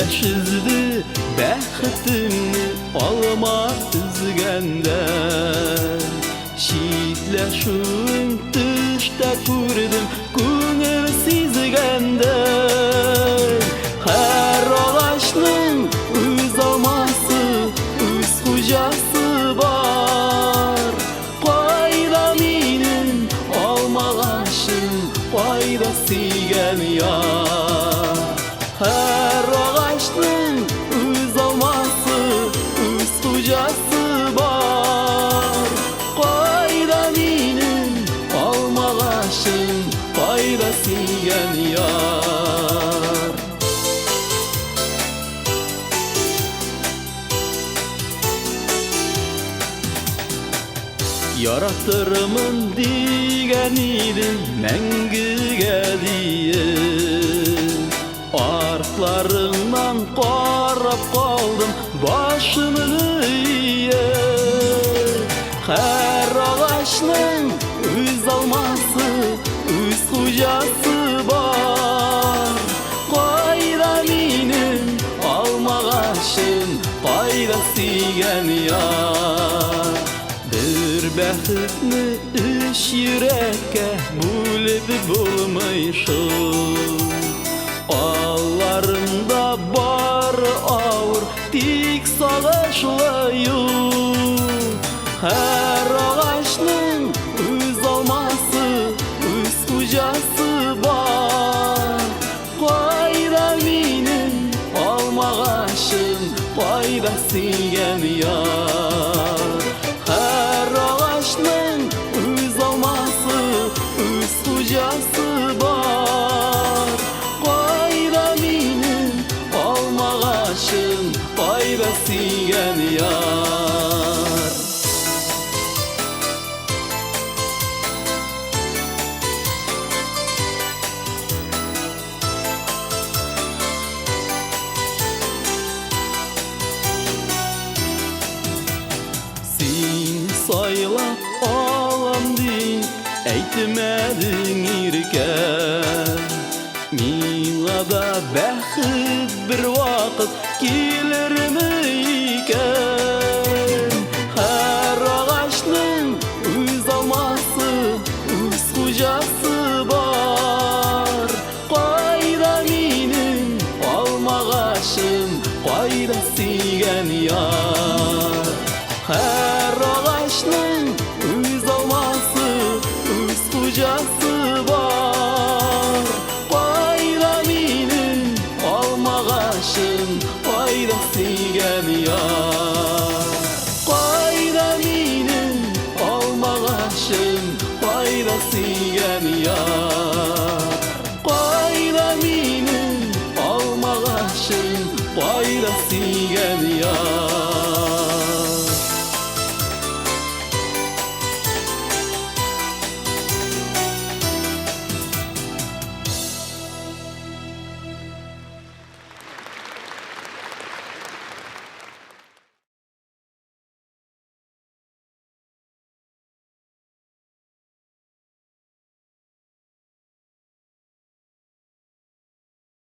Көндәш өзде бәхетемне алма өзгәндә. Читләшүен төштә күрдем, күңел сизгәндә. Һәр агачның үз алмасы, үз хуҗасы бар. Кайда минем алмагачым, кайда сөйгән яр? Һәр агачның үз алмасы, үз хуҗасы бар. Кайда минем алмагачым, кайда сөйгән яр? Яратырмын дигән идем мәңгегә диеп. Артларыңнан карап калдым, башымны иеп. Һәр агачның үз алмасы, үз хуҗасы бар. Кайда минем алмагачым, кайда сөйгән яр? Бер бәхетне өч йөрәккә бүлеп булмый шул. Алларында бары авыр, тик сагышлы юл. Һәр агачның үз алмасы, үз хуҗасы бар. Кайда минем алмагачым, кайда сөйгән яр? Һәр агачның үз алмасы, үз хуҗасы бар. Кайда минем алмагачым, кайда сөйгән яр? Син сайлап алам дип әйтмәдең иркә. Миңа да бәхет бер вакыт килерме икән? Һәр агачның үз алмасы, үз хуҗасы бар. Кайда минем алмагачым, кайда сөйгән яр? Һәр агачның үз алмасы, үз хуҗасы бар. Кайда минем алмагачым, кайда сөйгән яр? Кайда минем алмагачым, кайда сөйгән яр? Кайда минем алмагачым, кайда сөйгән яр?